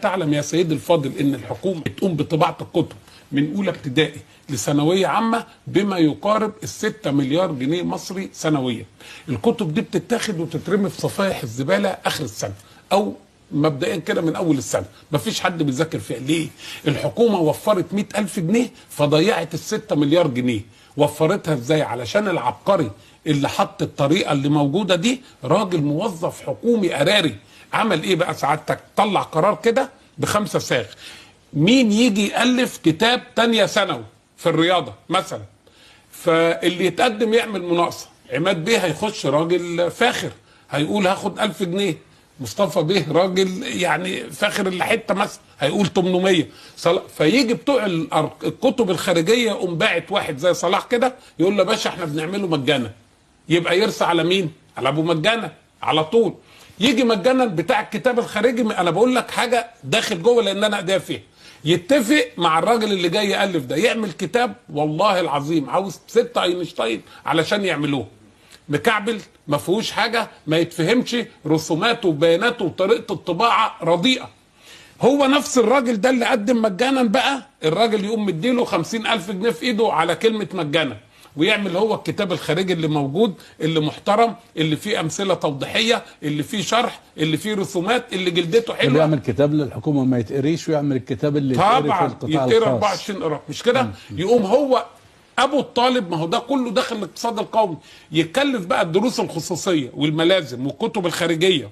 تعلم يا سيدي الفاضل ان الحكومة تقوم بطباعه الكتب من اولى ابتدائي لثانويه عامة بما يقارب 6 مليار جنيه مصري سنويا. الكتب دي بتتاخد وتترمي في صفائح الزبالة اخر السنة او مبدئيا كده من اول السنة، مفيش حد بيذاكر فيها. ليه؟ الحكومة وفرت 100,000 جنيه فضيعت 6 مليار جنيه. وفرتها ازاي؟ علشان العبقري اللي حط الطريقة اللي موجودة دي راجل موظف حكومي قراري. عمل ايه بقى سعادتك؟ طلع قرار كده ب5 ساغ، مين يجي يالف كتاب تانية ثانوي في الرياضة مثلا، فاللي يتقدم يعمل مناقصه. عماد بيه هيخش راجل فاخر هيقول هاخد 1000 جنيه، مصطفى بيه راجل يعني فاخر اللي حتة مثلا هيقول 800، فيجي بتوع الكتب الخارجية يقوم باعت واحد زي صلاح كده يقول له يا باشا احنا بنعمله مجانا. يبقى يرسى على مين؟ على ابو مجانا على طول. يجي مجانا بتاع الكتاب الخارجي، انا بقول لك حاجة داخل جوه لان انا ايديا فيها، يتفق مع الراجل اللي جاي يالف ده يعمل كتاب والله العظيم عاوز 6 اينشتاين علشان يعملوه، مكعبل ما فيهوش حاجة، ما يتفهمش، رسوماته وبياناته وطريقه الطباعة رديئة. هو نفس الراجل ده اللي قدم مجانا بقى، الراجل يقوم مديله 50,000 جنيه في ايده على كلمة مجانا، ويعمل هو الكتاب الخارجي اللي موجود اللي محترم اللي فيه امثلة توضيحيه اللي فيه شرح اللي فيه رسومات اللي جلدته حلوة. اللي يعمل كتاب للحكومة ما يتقريش، ويعمل الكتاب اللي يتقري في القطاع الخاص يتقري 24 قراءة، مش كده؟ يقوم هو ابو الطالب، ما هو ده كله داخل الاقتصاد القومي، يتكلف بقى الدروس الخصوصية والملازم والكتب الخارجية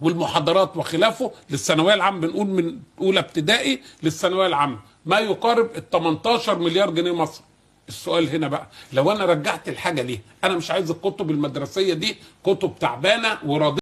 والمحاضرات وخلافه للثانويه العامة، بنقول من اولى ابتدائي للثانويه العامة ما يقارب ال 18 مليار جنيه مصري. السؤال هنا بقى، لو انا رجعت الحاجة ليه؟ انا مش عايز الكتب المدرسية دي، كتب تعبانة وراضيه.